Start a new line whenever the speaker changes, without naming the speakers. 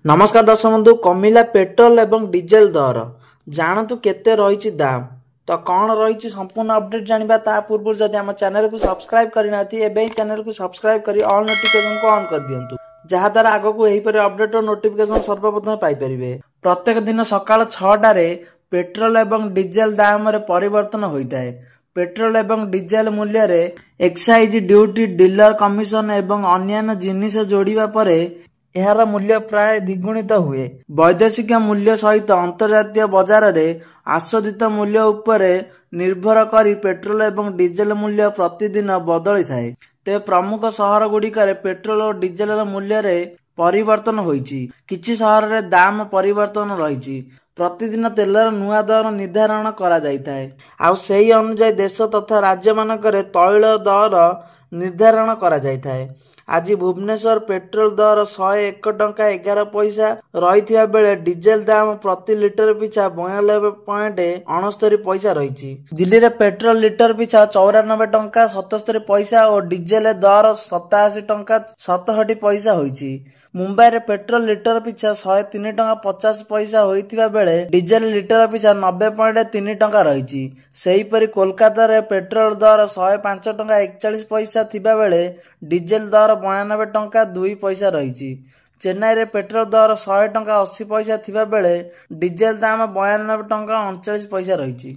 ନମସ୍କାର ଦର୍ଶକ ବନ୍ଧୁ, କମିଲା ପେଟ୍ରୋଲ ଏବଂ ଡିଜେଲ ଦର। ଜାଣନ୍ତୁ କେତେ ରହିଛି ଦାମ, ତ କ'ଣ ରହିଛି ସମ୍ପୂର୍ଣ୍ଣ ଅପଡେଟ୍ ଜାଣିବା। ତା ପୂର୍ବରୁ ଯଦି ଆମ ଚ୍ୟାନେଲକୁ ସବସ୍କ୍ରାଇବ୍ କରିନାହାନ୍ତି, ଏବେ ହିଁ ଚ୍ୟାନେଲକୁ ସବସ୍କ୍ରାଇବ୍ କରି ଅଲ୍ ନୋଟିଫିକେସନକୁ ଅନ୍ କରିଦିଅନ୍ତୁ, ଯାହାଦ୍ୱାରା ଆଗକୁ ଏହିପରି ଅପଡେଟ୍ ଓ ନୋଟିଫିକେସନ ସର୍ବପ୍ରଥମେ ପାଇପାରିବେ। ପ୍ରତ୍ୟେକ ଦିନ ସକାଳ 6ଟାରେ ପେଟ୍ରୋଲ ଏବଂ ଡିଜେଲ ଦାମରେ ପରିବର୍ତ୍ତନ ହୋଇଥାଏ। ପେଟ୍ରୋଲ ଏବଂ ଡିଜେଲ ମୂଲ୍ୟରେ ଏକ୍ସାଇଜ ଡ୍ୟୁଟି, ଡିଲର କମିଶନ ଏବଂ ଅନ୍ୟାନ୍ୟ ଜିନିଷ ଯୋଡ଼ିବା ପରେ ଏହାର ମୂଲ୍ୟ ପ୍ରାୟ ଦ୍ୱିଗୁଣିତ ହୁଏ। ବୈଦେଶିକ ମୂଲ୍ୟ ସହିତ ଅନ୍ତର୍ଜାତୀୟ ବଜାରରେ ଆଶୋଧିତ ମୂଲ୍ୟ ଉପରେ ନିର୍ଭର କରି ପେଟ୍ରୋଲ ଏବଂ ଡିଜେଲ ମୂଲ୍ୟ ପ୍ରତିଦିନ ବଦଳିଥାଏ। ତେବେ ପ୍ରମୁଖ ସହରଗୁଡ଼ିକରେ ପେଟ୍ରୋଲ ଓ ଡିଜେଲର ମୂଲ୍ୟରେ ପରିବର୍ତ୍ତନ ହୋଇଛି। କିଛି ସହରରେ ଦାମ ପରିବର୍ତ୍ତନ ରହିଛି। ପ୍ରତିଦିନ ତେଲର ନୂଆ ଦର ନିର୍ଦ୍ଧାରଣ କରାଯାଇଥାଏ, ଆଉ ସେହି ଅନୁଯାୟୀ ଦେଶ ତଥା ରାଜ୍ୟମାନଙ୍କରେ ତୈଳ ଦର ନିର୍ଦ୍ଧାରଣ କରାଯାଇଥାଏ। ଆଜି ଭୁବନେଶ୍ୱର ପେଟ୍ରୋଲ ଦର 101 ଟଙ୍କା 11 ପଇସା ରହିଥିବା ବେଳେ ଡିଜେଲ ଦାମ ପ୍ରତି ଲିଟର ପିଛା 92.69 ପଇସା ରହିଛି। ଦିଲ୍ଲୀରେ ପେଟ୍ରୋଲ ଲିଟର ପିଛା 94 ଟଙ୍କା 77 ପଇସା ଓ ଡିଜେଲ ଦର 87 ଟଙ୍କା 67 ପଇସା ହୋଇଛି। ମୁମ୍ବାଇରେ ପେଟ୍ରୋଲ ଲିଟର ପିଛା 103 ଟଙ୍କା 50 ପଇସା ହୋଇଥିବା ବେଳେ ଡିଜେଲ ଲିଟର ପିଛା 90.3 ଟଙ୍କା ରହିଛି। ସେହିପରି କୋଲକାତାରେ ପେଟ୍ରୋଲ ଦର 105 ଟଙ୍କା 41 ପଇସା ଥିବା ବେଳେ ଡିଜେଲ ଦର 92 ଟଙ୍କା 2 ପଇସା ରହିଛି। ଚେନ୍ନାଇରେ ପେଟ୍ରୋଲ ଦର 100 ଟଙ୍କା 80 ପଇସା ଥିବା ବେଳେ ଡିଜେଲ ଦାମ 92 ଟଙ୍କା 39 ପଇସା ରହିଛି।